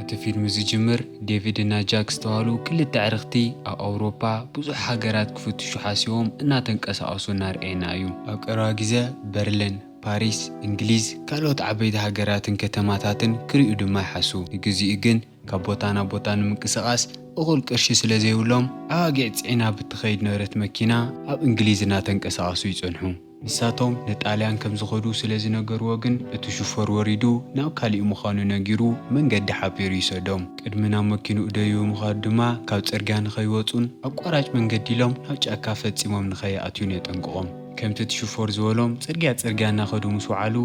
እቲ ፊልም ዝጅምር ዴቪድ እና ጃክ ዝተባህሉ ክልተ ኣዕርኽቲ ኣብ ኣውሮፓ ብዙሕ ሃገራት ክፍትሹ ሓሲቦም እናተንቀሳቐሱ እናርኣየና እዩ። ኣብ ቀረባ ግዜ በርሊን፣ ፓሪስ፣ እንግሊዝ፣ ካልኦት ዓበይቲ ሃገራትን ከተማታትን ክርእዩ ድማ ይሓስቡ። ንግዚኡ ግን ካብ ቦታ ናብ ቦታ ንምንቅስቓስ እኹል ቅርሺ ስለ ዘይብሎም ኣባጊዕ ጽዒና ብትኸይድ ነበረት መኪና ኣብ እንግሊዝ እናተንቀሳቐሱ ይጸንሑ። ንሳቶም ንጣልያን ከም ዝኸዱ ስለ ዝነገርዎ ግን እቲ ሹፈር ወሪዱ ናብ ካሊእ ምዃኑ ነጊሩ መንገዲ ሓቢሩ ይሰዶም። ቅድሚ ናብ መኪንኡ ደይቡ ምኻዱ ድማ ካብ ጽርግያ ንኸይወጹን ኣቋራጭ መንገዲ ኢሎም ናብ ጫካ ፈጺሞም ንኸይኣትዩን የጠንቅቖም። ከምቲ እቲ ሹፈር ዝበሎም ጽርግያ ጽርግያ እናኸዱ ምስ ወዓሉ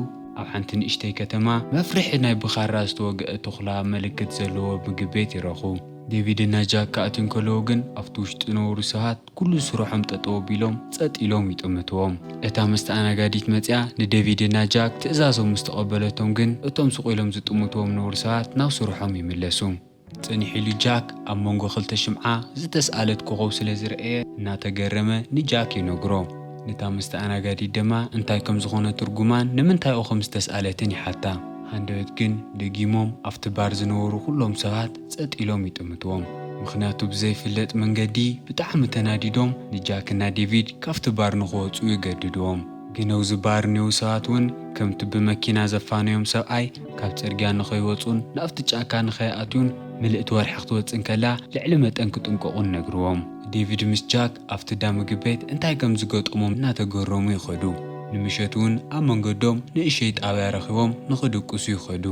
ኣብ ሓንቲ ንእሽተይ ከተማ መፍርሒ ናይ ብኻራ ዝተወግአ ተኹላ ምልክት ዘለዎ ምግቢ ቤት ይረኽቡ። ዴቪድ እና ጃክ ክኣትዩ እንከለዉ ግን ኣብቲ ውሽጢ ዝነበሩ ሰባት ኩሉ ስርሖም ጠጠው ኣቢሎም ጸጥ ኢሎም ይጥምትዎም። እታ መስተኣናጋዲት መጺኣ ንዴቪድ እና ጃክ ትእዛዞም ምስ ተቐበለቶም ግን እቶም ስቕ ኢሎም ዝጥምትዎም ዝነበሩ ሰባት ናብ ስርሖም ይምለሱ። ጽንሕ ኢሉ ጃክ ኣብ መንጎ ክልተ ሽምዓ ዝተስኣለት ኮኾብ ስለ ዝረኣየ እናተገረመ ንጃክ ይነግሮ። ነታ መስተኣናጋዲት ድማ እንታይ ከም ዝኾነ ትርጉማን ንምንታይ ኢኹም ዝተስኣለትን ይሓታ። ሃንደበት ግን ደጊሞም ኣብቲ ባር ዝነበሩ ኩሎም ሰባት ጸጥ ኢሎም ይጥምትዎም። ምኽንያቱ ብዘይፍለጥ መንገዲ ብጣዕሚ ተናዲዶም ንጃክ እና ዴቪድ ካብቲ ባር ንኽወጹ ይገድድዎም። ግን ኣብዚ ባር እኒው ሰባት እውን ከምቲ ብመኪና ዘፋነዮም ሰብኣይ ካብ ጽርግያ ንኸይወጹን ናብቲ ጫካ ንኸይኣትዩን ምልእቲ ወርሒ ክትወጽእ እንከላ ልዕሊ መጠን ክጥንቀቑን ነግርዎም። ዴቪድ ምስ ጃክ ኣብቲ እንዳ ምግቢ ቤት እንታይ ከም ዝገጠሞም እናተገረሙ ይኸዱ። ንምሸት እውን ኣብ መንገዶም ንእሸይ ጣብያ ረኺቦም ንኽድቅሱ ይኸዱ።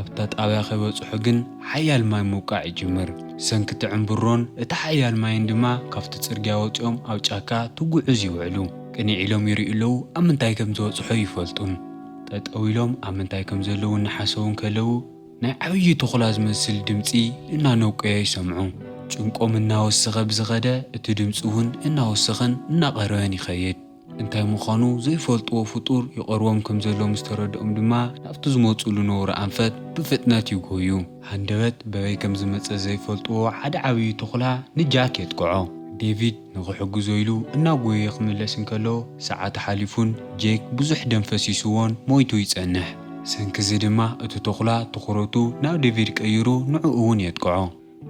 ኣብታ ጣብያ ከይበጽሑ ግን ሓያል ማይ ምውቃዕ ይጅምር። ሰንኪ እቲ ዕምብሮን እቲ ሓያል ማይን ድማ ካብቲ ጽርግያ ወጺኦም ኣብ ጫካ ትጉዕዝ ይውዕሉ። ቅንዕ ኢሎም ይርእዩ ኣለዉ ኣብ ምንታይ ከም ዝበጽሑ ይፈልጡን። ጠጠው ኢሎም ኣብ ምንታይ ከም ዘለዉ እናሓሰቡ እንከለዉ ናይ ዓብዪ ተኹላ ዝመስል ድምጺ እናነቆየ ይሰምዑ። ጭንቆም እናወሰኸ ብዝኸደ እቲ ድምጺ እውን እናወሰኸን እናቐረበን ይኸይድ። እንታይ ምዃኑ ዘይፈልጥዎ ፍጡር ይቐርቦም ከም ዘሎ ምስ ተረድኦም ድማ ናብቲ ዝመጹሉ ነውሪ ኣንፈት ብፍጥነት ይጎዩ። ሃንደበት በበይ ከም ዝመጸ ዘይፈልጥዎ ሓደ ዓብዪ ተኹላ ንጃክ የጥቅዖ። ዴቪድ ንኽሕግዞ ኢሉ እናጎየ ክምለስ እንከሎ ሰዓት ሓሊፉን ጄክ ብዙሕ ደም ፈሲስዎን ሞይቱ ይጸንሕ። ሰንክዚ ድማ እቲ ተኹላ ትኹረቱ ናብ ዴቪድ ቀይሩ ንዕኡ እውን የጥቅዖ።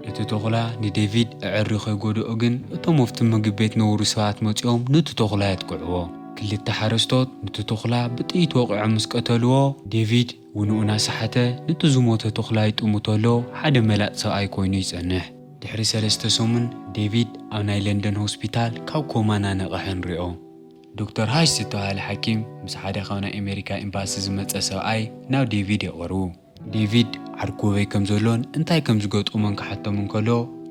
እቲ ተኹላ ንዴቪድ ኣዐርዩ ከይጎድኦ ግን እቶም ኣብቲ ምግቢ ቤት ዝነበሩ ሰባት መጺኦም ነቲ ተኹላ የጥቅዕዎ። ክልተ ሓረስቶት ነቲ ተኹላ ብጥይት ወቒዖም ምስ ቀተልዎ ዴቪድ ውንኡ እናሰሓተ ነቲ ዝሞተ ተኹላ ይጥምቶ ኣሎ ሓደ መላጥ ሰብኣይ ኮይኑ ይጸንሕ። ድሕሪ ሰለስተ ሰሙን ዴቪድ ኣብ ናይ ለንደን ሆስፒታል ካብ ኮማ እናነቕሐ ንሪኦ። ዶክተር ሃሽ ዝተባህለ ሓኪም ምስ ሓደ ካብ ናይ ኣሜሪካ ኤምባሲ ዝመጸ ሰብኣይ ናብ ዴቪድ የቕርቡ። ዴቪድ ዓርኩ ኣበይ ከም ዘሎን እንታይ ከም ዝገጠሞን ክሓቶም እንከሎ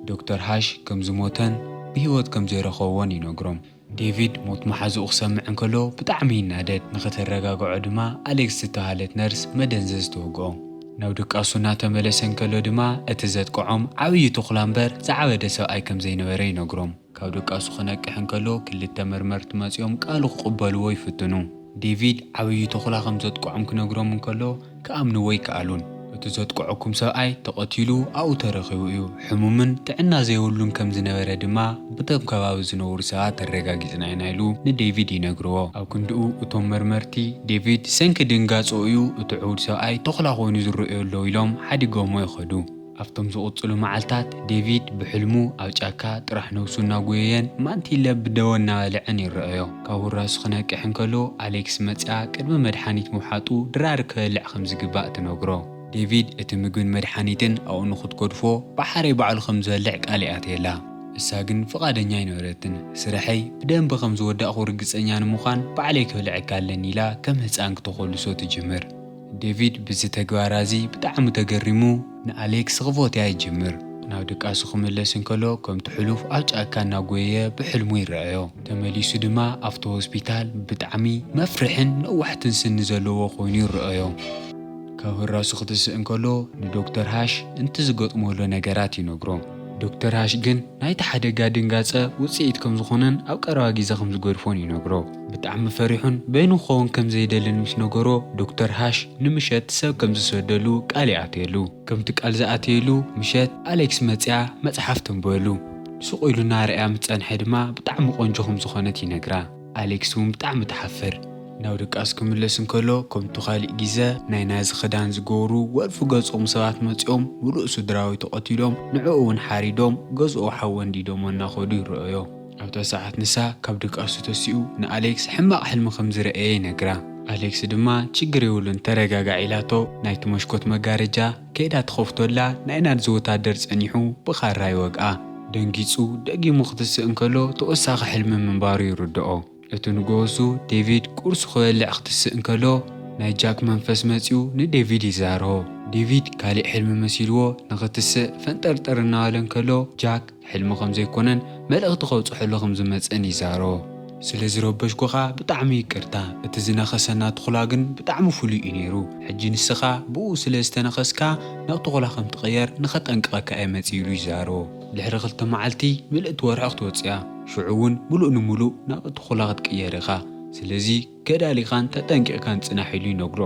ዶክተር ሃሽ ከም ዝሞተን ብህይወት ከም ዘይረኸብዎን ይነግሮም። ዴቪድ ሞት መሓዝኡ ክሰምዕ እንከሎ ብጣዕሚ ይናደድ። ንኽተረጋግዖ ድማ ኣሌክስ ዝተባህለት ነርስ መደንዘዝ ትወግኦ። ናብ ድቃሱ እናተመለሰ እንከሎ ድማ እቲ ዘጥቅዖም ዓብዪ ተኹላ እምበር ዝዓበደ ሰብኣይ ከም ዘይነበረ ይነግሮም። ካብ ድቃሱ ክነቅሕ እንከሎ ክልተ መርመርቲ መጺኦም ቃሉ ክቕበልዎ ይፍትኑ። ዴቪድ ዓብዪ ተኹላ ከም ዘጥቅዖም ክነግሮም እንከሎ ክኣምንዎ ኣይከኣሉን። እቲ ዘጥቅዐኩም ሰብኣይ ተቐቲሉ ኣብኡ ተረኺቡ እዩ። ሕሙምን ጥዕና ዘይብሉን ከም ዝነበረ ድማ ብቶም ከባቢ ዝነብሩ ሰባት ኣረጋጊጽና ኢና ኢሉ ንዴቪድ ይነግርዎ። ኣብ ክንድኡ እቶም መርመርቲ ዴቪድ ሰንኪ ድንጋጽኡ እዩ እቲ ዕዉር ሰብኣይ ተኹላ ኮይኑ ዝረኣዮ ኣሎ ኢሎም ሓዲጎሞ ይኸዱ። ኣብቶም ዝቕጽሉ መዓልታት ዴቪድ ብሕልሙ ኣብ ጫካ ጥራሕ ነብሱ እናጎየየን ማንቲለ ብደወ እናበልዐን ይረኣዮ። ካብ ውራሱ ክነቅሕ እንከሎ ኣሌክስ መጺኣ ቅድሚ መድሓኒት ምውሓጡ ድራር ክበልዕ ከም ዝግባእ ትነግሮ። ዴቪድ እቲ ምግብን መድሓኒትን ኣብኡ ንኽትገድፎ ብሓረይ ባዕሉ ከም ዝበልዕ ቃል ይኣትየላ። እሳ ግን ፍቓደኛ ኣይነበረትን። ስርሐይ ብደንቢ ከም ዝወዳእኹ ርግጸኛ ንምዃን ባዕለይ ክበልዐካ ኣለኒ ኢላ ከም ህጻን ክተኾልሶ ትጅምር። ዴቪድ ብዚ ተግባራ እዚ ብጣዕሚ ተገሪሙ ንኣሌክስ ክፎትያ ይጅምር። ናብ ድቃሱ ክምለስ እንከሎ ከምቲ ሕሉፍ ኣብ ጫካ እናጎየየ ብሕልሙ ይረኣዮ። ተመሊሱ ድማ ኣብቲ ሆስፒታል ብጣዕሚ መፍርሕን ነዋሕትን ስኒ ዘለዎ ኮይኑ ይረኣዮ። ካብ ህራሱ ክትስእ እንከሎ ንዶክተር ሃሽ እንት ዝገጥሞ ዘሎ ነገራት ይነግሮ። ዶክተር ሃሽ ግን ናይቲ ሓደጋ ድንጋጸ ውጽኢት ከም ዝኾነን ኣብ ቀረባ ግዜ ከም ዝገድፎን ይነግሮ። ብጣዕሚ ፈሪሑን በይኑ ክኸውን ከም ዘይደልን ምስ ነገሮ ዶክተር ሃሽ ንምሸት ሰብ ከም ዝሰደሉ ቃል ይኣትየሉ። ከምቲ ቃል ዝኣተየሉ ምሸት ኣሌክስ መጽያ መጽሓፍ ተንብበሉ። ስቕ ኢሉ እናረኣያ ምስ ጸንሐ ድማ ብጣዕሚ ቆንጆ ከም ዝኾነት ይነግራ። ኣሌክስ እውን ብጣዕሚ ትሓፍር። ናብ ድቃስ ክምለስ እንከሎ፣ ከምቱ ካልእ ግዜ ናይ ናዚ ክዳን ዝገብሩ ወልፊ ገጾም ሰባት መጺኦም፣ ምሉእ ስድራቤቱ ቀቲሎም፣ ንዕኡ እውን ሓሪዶም፣ ገዝኡ ሓዊ ኣንዲዶሞ እናኸዱ ይረኣዮ። ኣብታ ሰዓት ንሳ ካብ ድቃሱ ተሲኡ ንኣሌክስ ሕማቕ ሕልሚ ከም ዝረኣየ ይነግራ። ኣሌክስ ድማ፣ "ችግር የብሉን፣ ተረጋጋዕ" ኢላቶ፣ ናይቲ መስኮት መጋረጃ ከይዳ ትኸፍቶላ፣ ናይ ናዚ ወታደር ጸኒሑ ብኻራ ይወግኣ። ደንጊጹ ደጊሙ ክትስእ እንከሎ፣ ተወሳኺ ሕልሚ ምንባሩ ይርድኦ። እቲ ንግሆ እሱ ዴቪድ ቁርሱ ክበልዕ ክትስእ እንከሎ፣ ናይ ጃክ መንፈስ መጺኡ ንዴቪድ ይዛረቦ። ዴቪድ ካልእ ሕልሚ መሲልዎ ንኽትስእ ፈንጠርጠር እናበለ እንከሎ፣ ጃክ ሕልሚ ከም ዘይኮነን መልእኽቲ ከብጽሐሉ ከም ዝመጸን ይዛረቦ። "ስለ ዝረበሽኩኻ ብጣዕሚ ይቅርታ። እቲ ዝነኸሰና ትኹላ ግን ብጣዕሚ ፍሉይ እዩ ነይሩ። ሕጂ ንስኻ ብኡ ስለ ዝተነኸስካ ናብ ትኹላ ከም ትቕየር ንኸጠንቅቐካ እየ መጺእ" ኢሉ ይዛረቦ። ድሕሪ ክልተ መዓልቲ ምልእቲ ወርሒ ክትወጽእ እያ። ሽዑ እውን ምሉእ ንምሉእ ናብ ትኹላ ክትቅየር ኢኻ። ስለዚ ከዳሊኻን ተጠንቂቕካን ጽናሕ ኢሉ ይነግሮ።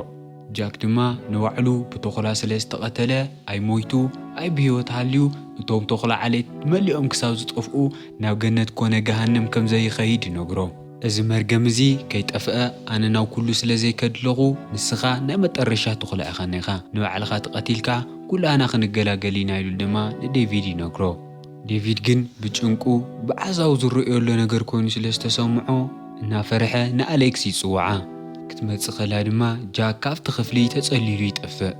ጃክ ድማ ንባዕሉ ብተኹላ ስለ ዝተቐተለ፣ ኣይ ሞይቱ ኣይ ብህይወት ሃልዩ፣ እቶም ተኹላ ዓሌት መሊኦም ክሳብ ዝጠፍኡ ናብ ገነት ኮነ ገሃነም ከም ዘይኸይድ ይነግሮ። "እዚ መርገም እዚ ከይጠፍአ ኣነ ናብ ኩሉ ስለ ዘይከድለኹ፣ ንስኻ ናይ መጠረሻ ተኹላ ኢኻ ኔኻ። ንባዕልኻ ተቐቲልካ ኩላህና ክንገላገል ኢና" ኢሉ ድማ ንዴቪድ ይነግሮ። ዴቪድ ግን ብጭንቁ ብዓዛው ዝረኣዮ ዘሎ ነገር ኮይኑ ስለ ዝተሰምዖ፣ እናፈርሐ ንኣሌክስ ይጽውዓ። ክትመጽእ ከላ ድማ ጃክ ካብቲ ክፍሊ ተጸሊሉ ይጠፍእ።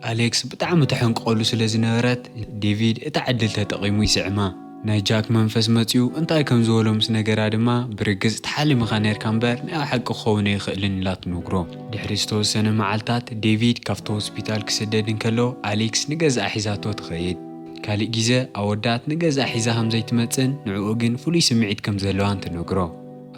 ኣሌክስ ብጣዕሚ ተሐንቅቐሉ ስለ ዝነበረት፣ ዴቪድ እታ ዕድል ተጠቒሙ ይስዕማ። ናይ ጃክ መንፈስ መጺኡ እንታይ ከም ዝበሎ ምስ ነገራ ድማ፣ "ብርግጽ ተሓሊምኻ ኔርካ እምበር ናይ ሓቂ ክኸውን ኣይኽእልን" ኢላ ትነግሮ። ድሕሪ ዝተወሰነ መዓልታት ዴቪድ ካብቲ ሆስፒታል ክስደድ እንከሎ፣ ኣሌክስ ንገዛኣ ሒዛቶ ትኸይድ። ካልእ ግዜ ኣወዳት ንገዛኣ ሒዛ ከም ዘይትመጽእን ንዕኡ ግን ፍሉይ ስምዒት ከም ዘለዋን ትነግሮ።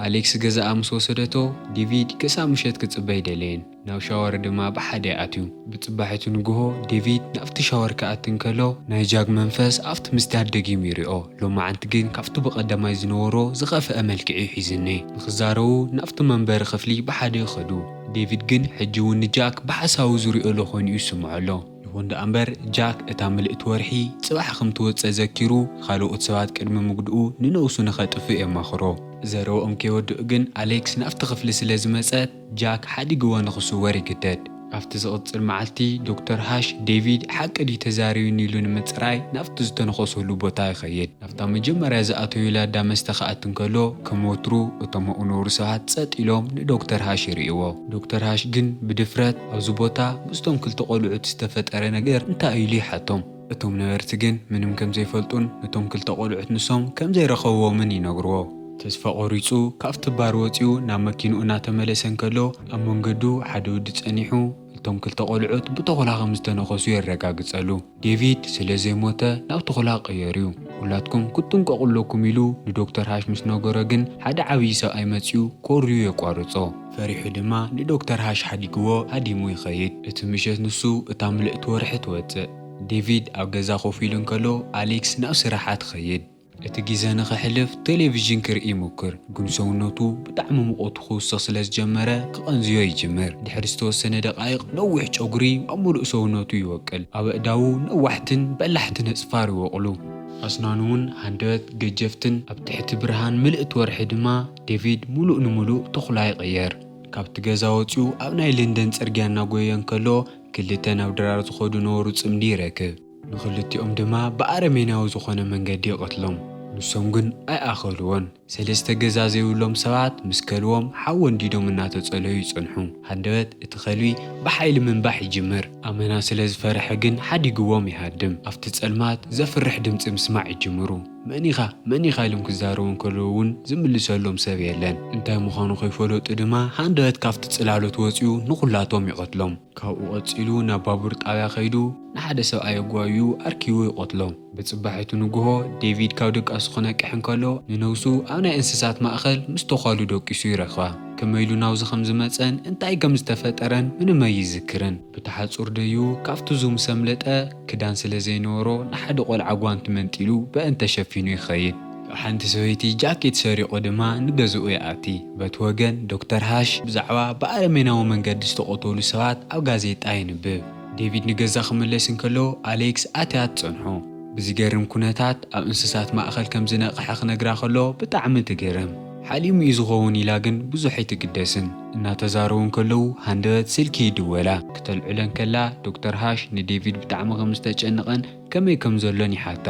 ኣሌክስ ገዛኣ ምስ ወሰደቶ፣ ዴቪድ ክሳብ ምሸት ክጽበ ኣይደለየን። ናብ ሻወር ድማ ብሓደ ይኣትዩ። ብጽባሒቱ ንግሆ ዴቪድ ናብቲ ሻወር ክኣቲ እንከሎ፣ ናይ ጃክ መንፈስ ኣብቲ ምስዳድ ደጊሙ ይሪኦ። ሎማዓንቲ ግን ካብቲ ብቐዳማይ ዝነበሮ ዝኸፍአ መልክዕ እዩ ሒዙኒ። ንኽዛረቡ ናብቲ መንበሪ ክፍሊ ብሓደ ይኸዱ። ዴቪድ ግን ሕጂ እውን ንጃክ ብሓሳቡ ዝሪኦ ዘሎ ኮይኑ እዩ ዝስምዖ ኣሎ። ይኹን ደኣ እምበር፣ ጃክ እታ ምልእቲ ወርሒ ጽባሕ ከም ትወጽእ ዘኪሩ፣ ካልኦት ሰባት ቅድሚ ምግድኡ ንነብሱ ንኸጥፍእ የማኽሮ። ዘረብኦም ከይወድኡ ግን፣ ኣሌክስ ናብቲ ክፍሊ ስለ ዝመጸት፣ ጃክ ሓዲግዎ ንኽስወር ይግደድ። ኣብቲ ዝቕጽል መዓልቲ፣ ዶክተር ሃሽ ዴቪድ ሓቂ ድዩ ተዛሪቡኒ ኢሉ ንምጽራይ ናብቲ ዝተነኸሰሉ ቦታ ይኸይድ። ናብታ መጀመርያ ዝኣተዩላ እንዳ መስተ ክኣቱ እንከሎ፣ ከም ወትሩ እቶም ኣብኡ ዝነበሩ ሰባት ጸጥ ኢሎም ንዶክተር ሃሽ ይርእይዎ። ዶክተር ሃሽ ግን ብድፍረት፣ "ኣብዚ ቦታ ምስቶም ክልተ ቆልዑት ዝተፈጠረ ነገር እንታይ እዩ?" ኢሉ ይሓቶም። እቶም ነበርቲ ግን ምንም ከም ዘይፈልጡን ነቶም ክልተ ቆልዑት ንሶም ከም ዘይረኸብዎምን ይነግርዎ። ተስፋ ቆሪጹ ካብቲ ባር ወጺኡ ናብ መኪንኡ እናተመለሰ እንከሎ፣ ኣብ መንገዱ ሓደ ወዲ ጸኒሑ እቶም ክልተ ቆልዑት ብተኹላ ከም ዝተነኸሱ የረጋግጸሉ። ዴቪድ ስለ ዘይሞተ ናብ ተኹላ ቀየሩ'ዩ። "ኩላትኩም ክትጥንቀቑ ኣለኩም" ኢሉ ንዶክተር ሃሽ ምስ ነገሮ ግን፣ ሓደ ዓብዪ ሰብኣይ መጺኡ ኮርዩ የቋርጾ። ፈሪሑ ድማ ንዶክተር ሃሽ ሓዲግዎ ሃዲሙ ይኸይድ። እቲ ምሸት ንሱ እታ ምልእቲ ወርሒ ትወጽእ። ዴቪድ ኣብ ገዛ ኮፍ ኢሉ እንከሎ፣ ኣሌክስ ናብ ስራሓ ትኸይድ። እቲ ግዜ ንኸሕልፍ ቴሌቪዥን ክርኢ ይሙክር፣ ግን ሰውነቱ ብጣዕሚ ሙቐቱ ክውስኽ ስለ ዝጀመረ፣ ክቐንዝዮ ይጅምር። ድሕሪ ዝተወሰነ ደቃይቕ፣ ነዊሕ ጨጉሪ ኣብ ምሉእ ሰውነቱ ይወቅል። ኣብ ኣእዳዉ ነዋሕትን በላሕትን ኣጽፋር ይወቕሉ። ኣስናኑ እውን ሃንደበት ገጀፍትን፣ ኣብ ትሕቲ ብርሃን ምልእቲ ወርሒ ድማ፣ ዴቪድ ምሉእ ንምሉእ ተኹላ ይቕየር። ካብቲ ገዛ ወጺኡ ኣብ ናይ ለንደን ጽርግያ እናጎየ እንከሎ፣ ክልተ ናብ ድራር ዝኸዱ ነበሩ ጽምዲ ይረክብ። ንኽልቲኦም ድማ ብኣረሜናዊ ዝኾነ መንገዲ ይቐትሎም። ንሶም ግን ኣይኣኸልዎን። ሰለስተ ገዛ ዘይብሎም ሰባት ምስ ከልዎም ሓዊ ኣንዲዶም እናተጸለዩ ይጸንሑ። ሃንደበት እቲ ከልቢ ብሓይሊ ምንባሕ ይጅምር። ኣመና ስለ ዝፈርሐ ግን ሓዲግዎም ይሃድም። ኣብቲ ጸልማት ዘፍርሕ ድምጺ ምስማዕ ይጅምሩ። "መን ኢኻ? መን ኢኻ?" ኢሎም ክዛረቡ እንከለዉ እውን ዝምልሰሎም ሰብ የለን። እንታይ ምዃኑ ከይፈለጡ ድማ ሃንደበት ካብቲ ጽላሎት ወጺኡ ንኹላቶም ይቐትሎም። ካብኡ ቀጺሉ ናብ ባቡር ጣብያ ከይዱ ንሓደ ሰብኣይ ኣጓዩ ኣርኪቡ ይቐትሎ። ብጽባሒቱ ንግሆ ዴቪድ ካብ ድቃሱ ክነቅሕ እንከሎ፣ ንነብሱ ኣብ ናይ እንስሳት ማእከል ምስ ተዃሉ ደቂሱ ይረኽባ። ከመይ ኢሉ ናብዚ ከም ዝመጸን እንታይ ከም ዝተፈጠረን ምንም ኣይዝክርን። ብተሓጹር ደዩ ካብቲ ዙ ምስ ኣምለጠ፣ ክዳን ስለ ዘይነበሮ ንሓደ ቆልዓ ጓንቲ መንጢሉ ብእን ተሸፊኑ ይኸይድ። ካብ ሓንቲ ሰበይቲ ጃኬት ሰሪቑ ድማ ንገዝኡ ይኣቲ። በቲ ወገን ዶክተር ሃሽ ብዛዕባ ብኣረሜናዊ መንገዲ ዝተቐተሉ ሰባት ኣብ ጋዜጣ የንብብ። ዴቪድ ንገዛ ክምለስ እንከሎ ኣሌክስ ኣትያ ትጸንሖ። ብዝገርም ኩነታት ኣብ እንስሳት ማእከል ከም ዝነቕሐ ክነግራ ከሎ ብጣዕሚ ትግርም። ሓሊሙ እዩ ዝኸውን ኢላ ግን ብዙሕ ኣይትግደስን። እናተዛረቡ እንከለዉ ሃንደበት ስልኪ ይድወላ። ክተልዕሎ እንከላ ዶክተር ሃሽ ንዴቪድ ብጣዕሚ ከም ዝተጨነቐን ከመይ ከም ዘሎን ይሓታ።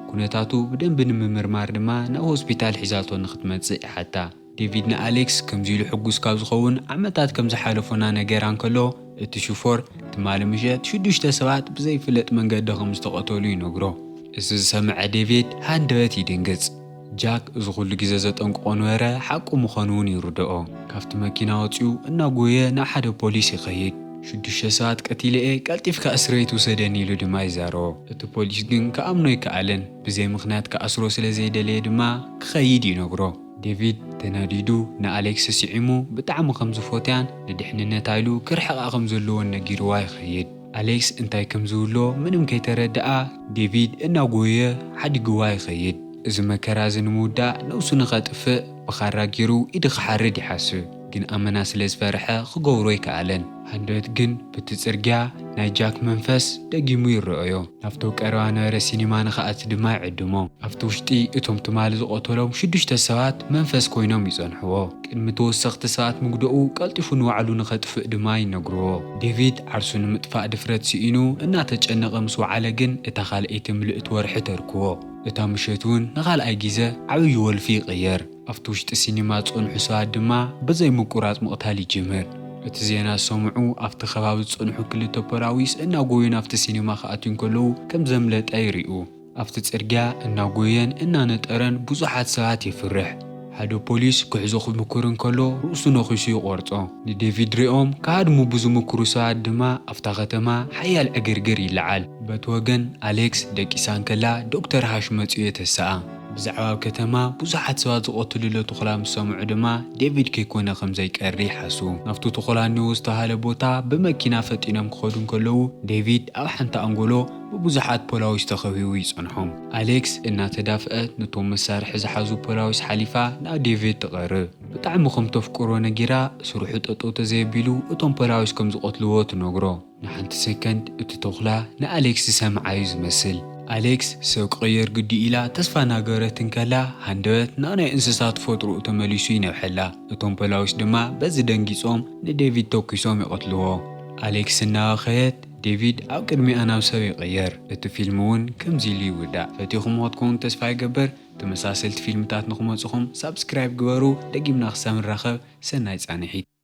ኩነታቱ ብደንቢ ንምምርማር ድማ ናብ ሆስፒታል ሒዛቶ ንክትመጽእ ይሓታ። ዴቪድ ንኣሌክስ ከምዚ ኢሉ ሕጉስ ካብ ዝኸውን ዓመታት ከም ዝሓለፎ እናነገራ እንከሎ፣ እቲ ሽፎር ትማሊ ምሸት ሽዱሽተ ሰባት ብዘይፍለጥ መንገዲ ከም ዝተቐተሉ ይነግሮ። እዚ ዝሰምዐ ዴቪድ ሃንደበት ይድንግጽ። ጃክ እዚ ኩሉ ግዜ ዘጠንቅቖ ነበረ ሓቁ ምዃኑ እውን ይርድኦ። ካብቲ መኪና ወጺኡ እናጎየ ናብ ሓደ ፖሊስ ይኸይድ። ሽዱሽተ ሰባት ቀቲለ እየ፣ ቀልጢፍካ እስረይ ትውሰደኒ ኢሉ ድማ ይዛረቦ። እቲ ፖሊስ ግን ክኣምኖ ኣይከኣለን። ብዘይ ምኽንያት ክኣስሮ ስለ ዘይደለየ ድማ ክኸይድ ይነግሮ። ዴቪድ ተናዲዱ ንኣሌክስ ስዒሙ ብጣዕሚ ከም ዝፎትያን ንድሕንነታ ኢሉ ክርሕቓ ከም ዘለዎን ነጊርዋ ይኸይድ። ኣሌክስ እንታይ ከም ዝብሎ ምንም ከይተረድኣ ዴቪድ እናጎየ ሓዲግዋ ይኸይድ። እዚ መከራ እዚ ንምውዳእ ነብሱ ንኸጥፍእ ብኻራ ገይሩ ኢዱ ክሓርድ ይሓስብ። ግን ኣመና ስለ ዝፈርሐ ክገብሮ ኣይከኣለን። ሃንደበት ግን ብቲ ጽርግያ ናይ ጃክ መንፈስ ደጊሙ ይረኣዮ። ናብቲ ቀረባ ነበረ ሲኒማ ንኽኣቲ ድማ ይዕድሞ። ኣብቲ ውሽጢ እቶም ትማሊ ዝቐተሎም ሽዱሽተ ሰባት መንፈስ ኮይኖም ይጸንሕዎ። ቅድሚ ተወሰኽቲ ሰባት ምግደኡ ቀልጢፉ ንባዕሉ ንኸጥፍእ ድማ ይነግርዎ። ዴቪድ ዓርሱ ንምጥፋእ ድፍረት ስኢኑ እናተጨነቐ ምስ ወዓለ ግን እታ ካልኣይቲ ምልእቲ ወርሒ ተርክቦ። እታ ምሸት እውን ንኻልኣይ ግዜ ዓብዪ ወልፊ ይቕየር። ኣብቲ ውሽጢ ሲኒማ ዝጸንሑ ሰባት ድማ ብዘይ ምቁራጽ ምቕታል ይጅምር። እቲ ዜና ዝሰምዑ ኣብቲ ከባቢ ዝጸንሑ ክልተ ፖላዊስ እናጎዩ ናብቲ ሲኒማ ክኣትዩ እንከለዉ ከም ዘምለጠ ይርእዩ። ኣብቲ ጽርግያ እናጎየን እናነጠረን ብዙሓት ሰባት የፍርሕ። ሓደ ፖሊስ ክሕዞ ክምኩር እንከሎ ርእሱ ነኺሱ ይቖርጾ። ንዴቪድ ሪኦም ክሃድሙ ብዝምክሩ ሰባት ድማ ኣብታ ከተማ ሓያል ዕግርግር ይለዓል። በቲ ወገን ኣሌክስ ደቂሳ እንከላ ዶክተር ሃሽ መጺኡ የተስኣ። ብዛዕባ ኣብ ከተማ ብዙሓት ሰባት ዝቐትልሎ ተኹላ ምስ ሰምዑ ድማ ዴቪድ ከይኮነ ከም ዘይቀሪ ይሓስቡ። ናብቲ ተኹላ እኒኦ ዝተባህለ ቦታ ብመኪና ፈጢኖም ክኸዱ እንከለዉ ዴቪድ ኣብ ሓንቲ ኣንጎሎ ብብዙሓት ፖላዊስ ተኸቢቡ ይጸንሖም። ኣሌክስ እናተዳፍአት ነቶም መሳርሒ ዝሓዙ ፖላዊስ ሓሊፋ ናብ ዴቪድ ትቐርብ። ብጣዕሚ ከም ተፍቅሮ ነጊራ ስርሑ ጠጠው ተዘየቢሉ እቶም ፖላዊስ ከም ዝቐትልዎ ትነግሮ። ንሓንቲ ሰከንድ እቲ ተኹላ ንኣሌክስ ዝሰምዓ እዩ ዝመስል። ኣሌክስ ሰብ ክቕየር ግዲ ኢላ ተስፋ እናገበረት እንከላ ሃንደበት ናብ ናይ እንስሳ ተፈጥሮኡ ተመሊሱ ይነብሐላ። እቶም ፖላዊስ ድማ በዚ ደንጊጾም ንዴቪድ ተኩሶም ይቐትልዎ። ኣሌክስ እናበኸየት ዴቪድ ኣብ ቅድሚኣ ናብ ሰብ ይቕየር። እቲ ፊልም እውን ከምዚ ኢሉ ይውዳእ። ፈቲኹምዎ ክትኮኑ ተስፋ ይገብር። ተመሳሰልቲ ፊልምታት ንኽመጽኹም ሳብስክራይብ ግበሩ። ደጊምና ክሳብ ንራኸብ ሰናይ ጻንሒት።